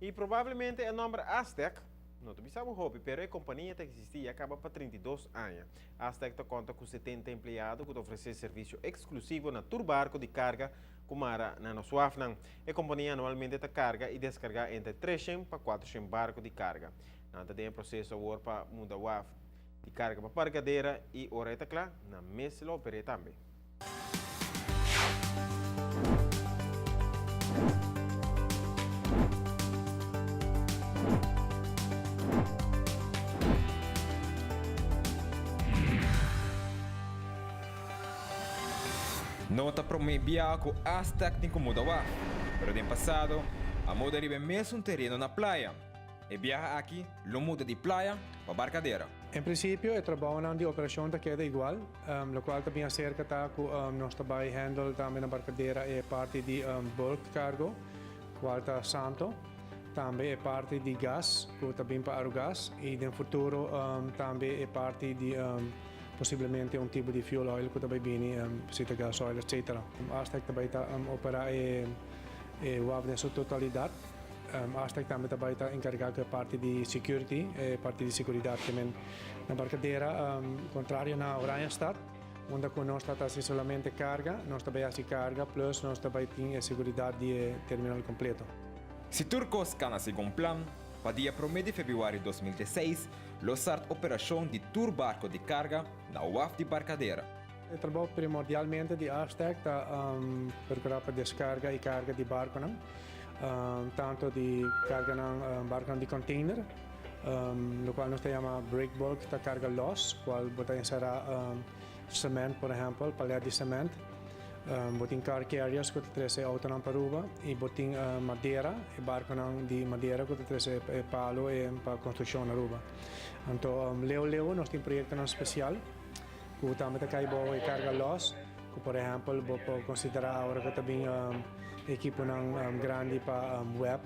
Y probablemente e nomber Astec no ta bisa bo hopi, pero e compania ta existi ya caba pa 32 aña. Astec ta conta cu 70 empleado cu ta ofrece servicio exclusivo na tur barco di carga cu mara na nos wafnan. E compania anualmente ta carga y descarga entre 300 pa 400 barco di carga. Nan ta den e proceso awor pa muda waf di carga pa Barcadera y ora e ta cla, nan mes lo oper'e tambe. No ta promé biaha ku Aztec tin ku muda waf, pero den pasado a muda riba e mesun tereno na playa. E biaha aki lo muda di playa pa Barcadera. En prinsipio e trabounan di operashon ta keda igual. Lokual ta bin aserka ta ku nos ta bai handle tambe na Barcadera e parti di bulk cargo, kual ta santo, tambe e parti di gas ku ta bin pa Arugas i den futuro tambe e parti di posiblemente un tipo di fuel oil ku ta bai bini, si ta gas oil etcetera. Astec ta bai ta opera e waf den su totalidat. Astec tambe ta bai ta enkargá ku e parti di security, e parti di seguridat ke men na Barcadera, kontrario na Oranjestad, unda ku nos ta ta hasi solamente karga, nos ta bai hasi karga plus nos ta bai tin e seguridat di e terminal kompleto. Si tur kos kana segun plan, pa dia promé di febrüari 2016 lo start operashon di tur barko di karga na waf di Barcadera. E trabou primordialmente di Astec ta perkurá pa deskarga i karga di barkonan. Tanto di carganan barconan di container, locual nos ta yama break bulk ta carga los, cual bo ta ensera cement por ehempel, palet di cement. Bo tin car carriers cu ta trece autonan pa Aruba y bo tin madera, e barconan di madera cu ta trece e palo pa construccion na Aruba. Anto leu leu nos tin proyectonan special cu tambe ta cay bao e carga los. Ku por ehèmpel bo por konsiderá ora ku ta bin ekiponan grandi pa web,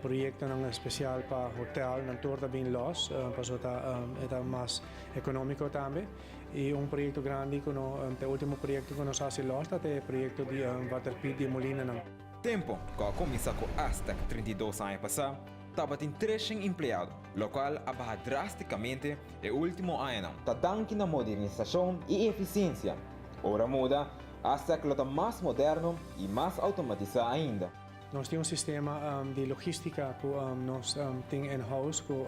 proyektonan espesial pa hotel, nan tur ta bin lòs pasobra e ta mas ekonómiko tambe. I un proyekto grandi ku no ta e último proyekto ku nos hasi lòs ta e proyekto di waterpiet di e molinanan. Tempo ku a kuminsá ku Aztec 32 aña pasá, tabatin treshen empleado, lokual a baha drástikamente E último añanan ta danki na modernisashon i efisiensia. Ora muda, Aztec lo ta mas moderno i mas outomatisá ainda. Nos tin un sistema di logística ku nos tin in house ku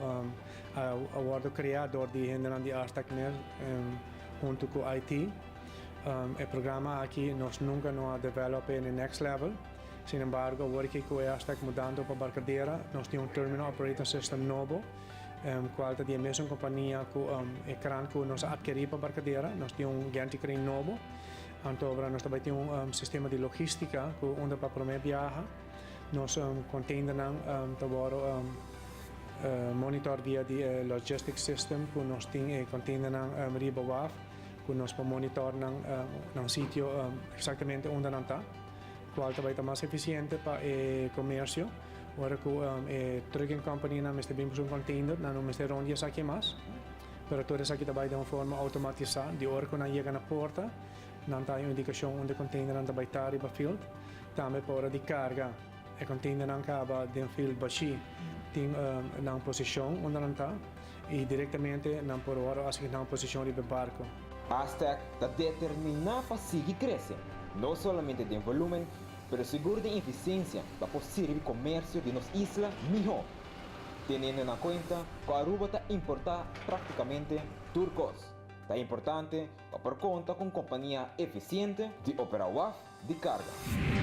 a wòrdu kreá dor di hendenan di Aztec mes huntu ku IT. E programa aki nos nunka no a develop e na e next level. Sin embargo, awor aki ku e Aztec mudando pa Barcadera, nos tin un terminal operating system nobo. Cual ta di e mesun compania cu e kraan cu nos a adkeri pa Barcadera. Nos tin un gantry crane nobo. Anto ora nos ta bay tin un sistema di logistica cu unda pa prome biaha nos containernan ta worde monitor via di e logistic system cu nos tin e containernan riba waf cu nos por monitor nan nan sitio exactamente unda nan ta. Cual ta bay ta mas eficiente pa e comercio. Ora cu e trucking companynan mester bin cu su container, nan no mester rond di esaki mas. Pero tur esaki ta bay den un forma automatisa. Di ora cu nan yega na porta, nan ta hay un indicacion unda e containernan ta bay ta riba field. Tambe pa ora di carga e containernan caba den field bashi, tin nan posicion unda nan ta y directamente nan por worde asigna un posicion riba e barco. Aztec ta determina pa sigui crece, no solamente den volumen, pero sigur den eficiencia pa por sirbi comercio di nos isla miho, teniendo na cuenta cu Aruba ta importa practicamente tur cos. Ta importante pa por conta cu un compania eficiente di opera waf di carga.